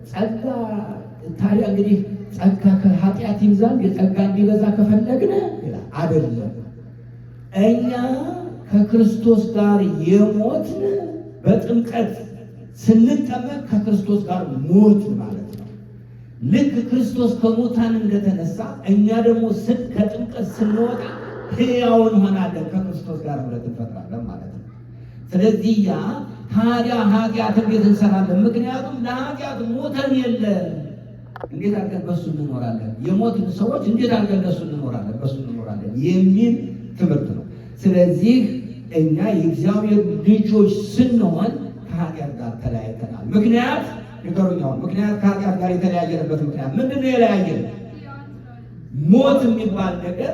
ጸጋ ታዲያ እንግዲህ ጸጋ ከኃጢአት ይብዛል፣ የጸጋ እንዲበዛ ከፈለግን ይላል። አይደለም፣ እኛ ከክርስቶስ ጋር የሞትን በጥምቀት ስንጠመቅ ከክርስቶስ ጋር ሞትን ማለት ነው። ልክ ክርስቶስ ከሙታን እንደተነሳ እኛ ደግሞ ከጥምቀት ስንወጣ ሕያው እንሆናለን፣ ከክርስቶስ ጋር ህብረት እንፈጥራለን ማለት ነው። ስለዚህ ያ ታዲያ ኃጢአት እንዴት እንሰራለን? ምክንያቱም ለኃጢአት ሞተን የለ፣ እንዴት አድርገን በሱ እንኖራለን? የሞትን ሰዎች እንዴት አድርገን ለሱ እንኖራለን? በሱ እንኖራለን የሚል ትምህርት ነው። ስለዚህ እኛ የእግዚአብሔር ልጆች ስንሆን ከኃጢአት ጋር ተለያይተናል። ምክንያት ንገሩኝ። አሁን ምክንያት፣ ከኃጢአት ጋር የተለያየንበት ምክንያት ምንድን ነው? የለያየን ሞት የሚባል ነገር፣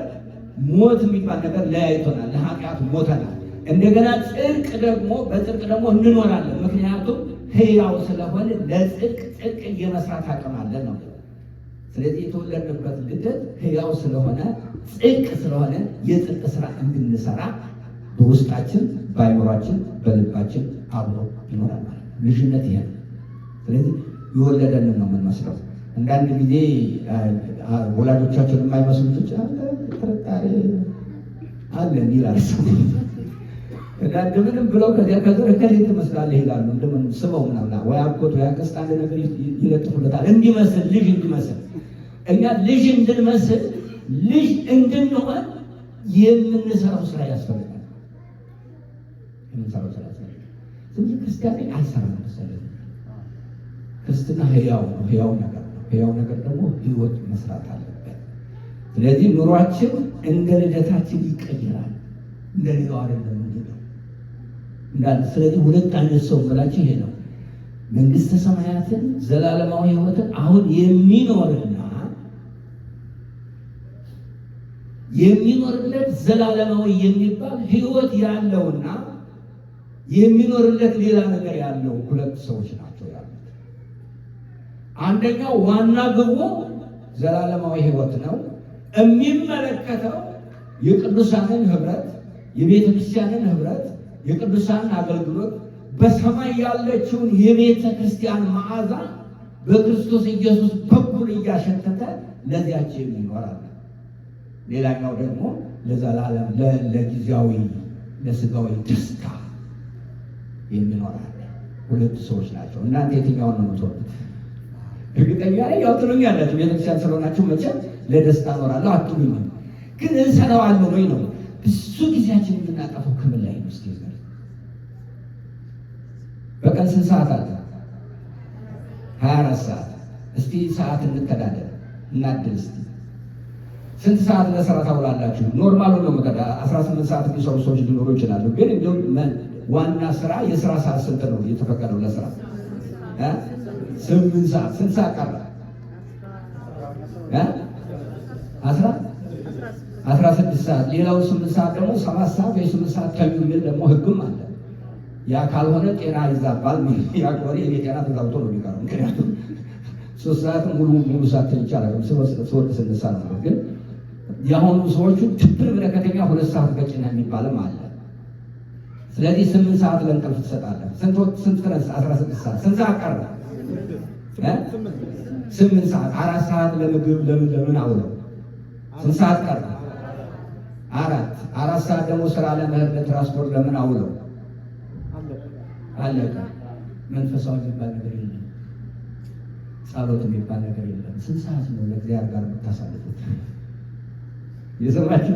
ሞት የሚባል ነገር ለያይቶናል። ለኃጢአት ሞተናል። እንደገና ጽድቅ ደግሞ፣ በጽድቅ ደግሞ እንኖራለን። ምክንያቱም ሕያው ስለሆነ ለጽድቅ ጽድቅ የመስራት አቅም አለን ነው። ስለዚህ የተወለድንበት ልደት ሕያው ስለሆነ፣ ጽድቅ ስለሆነ፣ የጽድቅ ስራ እንድንሰራ በውስጣችን፣ በአእምሯችን፣ በልባችን አብሮ ይኖራል ማለት ነው። ልጅነት ይሄ ነው። ስለዚህ የወለደንን ነው የምንመስለው። አንዳንድ ጊዜ ወላጆቻቸውን የማይመስሉ ልጆች አለ፣ ጥርጣሬ አለን ይላል ሰው። እና እንደምንም ብለው ከዚያ ከዘር እከሌን ትመስላለህ ይላሉ። እንደምንም ስበው ምናምን ወይ አጎት ወይ አክስት አንድ ነገር ይለጥፉለታል እንዲመስል፣ ልጅ እንዲመስል። እኛ ልጅ እንድንመስል፣ ልጅ እንድንሆን የምንሰራው ስራ ያስፈልጋል። የምንሰራው ስራ ያስፈልጋል። ስለዚህ ክርስቲያን አይሰራም መሰለኝ። ክርስትና ህያው ነው። ህያው ነገር ነው። ህያው ነገር ደግሞ ህይወት መስራት አለበት። ስለዚህ ኑሯችን እንደ ልደታችን ይቀየራል። እንደ ሌላው አይደለም እንሄደው እንዳለ። ስለዚህ ሁለት አይነት ሰው የምላችሁ ይሄ ነው። መንግስተ ሰማያትን፣ ዘላለማዊ ህይወትን አሁን የሚኖርና የሚኖርለት ዘላለማዊ የሚባል ህይወት ያለውና የሚኖርለት ሌላ ነገር ያለው ሁለት ሰዎች ናቸው ያሉት። አንደኛው ዋና ግቡ ዘላለማዊ ህይወት ነው። የሚመለከተው የቅዱሳንን ህብረት፣ የቤተ ክርስቲያንን ህብረት፣ የቅዱሳንን አገልግሎት፣ በሰማይ ያለችውን የቤተ ክርስቲያን መዓዛ በክርስቶስ ኢየሱስ በኩል እያሸተተ ለዚያች የሚኖር አለ። ሌላኛው ደግሞ ለዘላለም ለጊዜያዊ ለስጋዊ ደስታ የሚኖር አለ። ሁለቱ ሰዎች ናቸው። እናንተ የትኛውን ነው የምትወዱት? እርግጠኛ ነኝ ያው ትሉኛላችሁ። ቤተክርስቲያን ስለሆናችሁ መቼም ለደስታ እኖራለሁ አትሉኝም። ግን እንሰራዋለን ወይ ነው። ብዙ ጊዜያችን የምናጠፈው ከምን ላይ ነው? እስኪ በቀን ስንት ሰዓት አለ? 24 ሰዓት። እስቲ ሰዓት እንተዳደር፣ እናድል እስቲ። ስንት ሰዓት ለስራ ታውላላችሁ? Normal ኡ ነው የምቀዳ፣ 18 ሰዓት የሚሰሩ ሰዎች ሊኖሩ ይችላሉ። ግን እንዲሁም ዋና ስራ የስራ ሰዓት ስንት ነው የተፈቀደው ለስራ? 8 ሰዓት። ስንት ሰዓት ቀረ? 16 ሰዓት። ሌላው 8 ሰዓት ደግሞ 7 ሰዓት ወይ 8 ሰዓት ተኙ የሚል ደግሞ ህግም አለ። ያ ካልሆነ ጤና ይዛባል። ያ ከሆነ የኔ ጤና ተዛብቶ ነው የሚቀረው። ምክንያቱም 3 ሰዓት ሙሉ ሙሉ ሰዓት ተኝቼ አላውቅም። ስወድ ስነሳ ነው። ግን የአሁኑ ሰዎቹ ትብር ብለህ ከተኛ 2 ሰዓት በቂ ነህ የሚባልም አለ። ስለዚህ 8 ሰዓት ለእንቅልፍ ትሰጣለህ። ስንት ስንት ተነሳ? 16 ሰዓት። ስንት ሰዓት ቀረ? 8 ሰዓት። 4 ሰዓት ለምግብ ለምን ለምን አውለው። ስንት ሰዓት ቀረ? አራት። 4 ሰዓት ደግሞ ስራ ለመሄድ፣ ለትራንስፖርት ለምን አውለው። አለቀ። መንፈሳዊ የሚባል ነገር የለም። ጸሎት የሚባል ነገር የለም። ስንት ሰዓት ነው ለእግዚአብሔር ጋር የምታሳልፉት? የሰማችሁ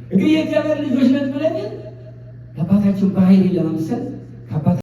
እንግዲህ የእግዚአብሔር ልጆች ነን ብለን የአባታችን ባህሪ ለመምሰል ከአባታችን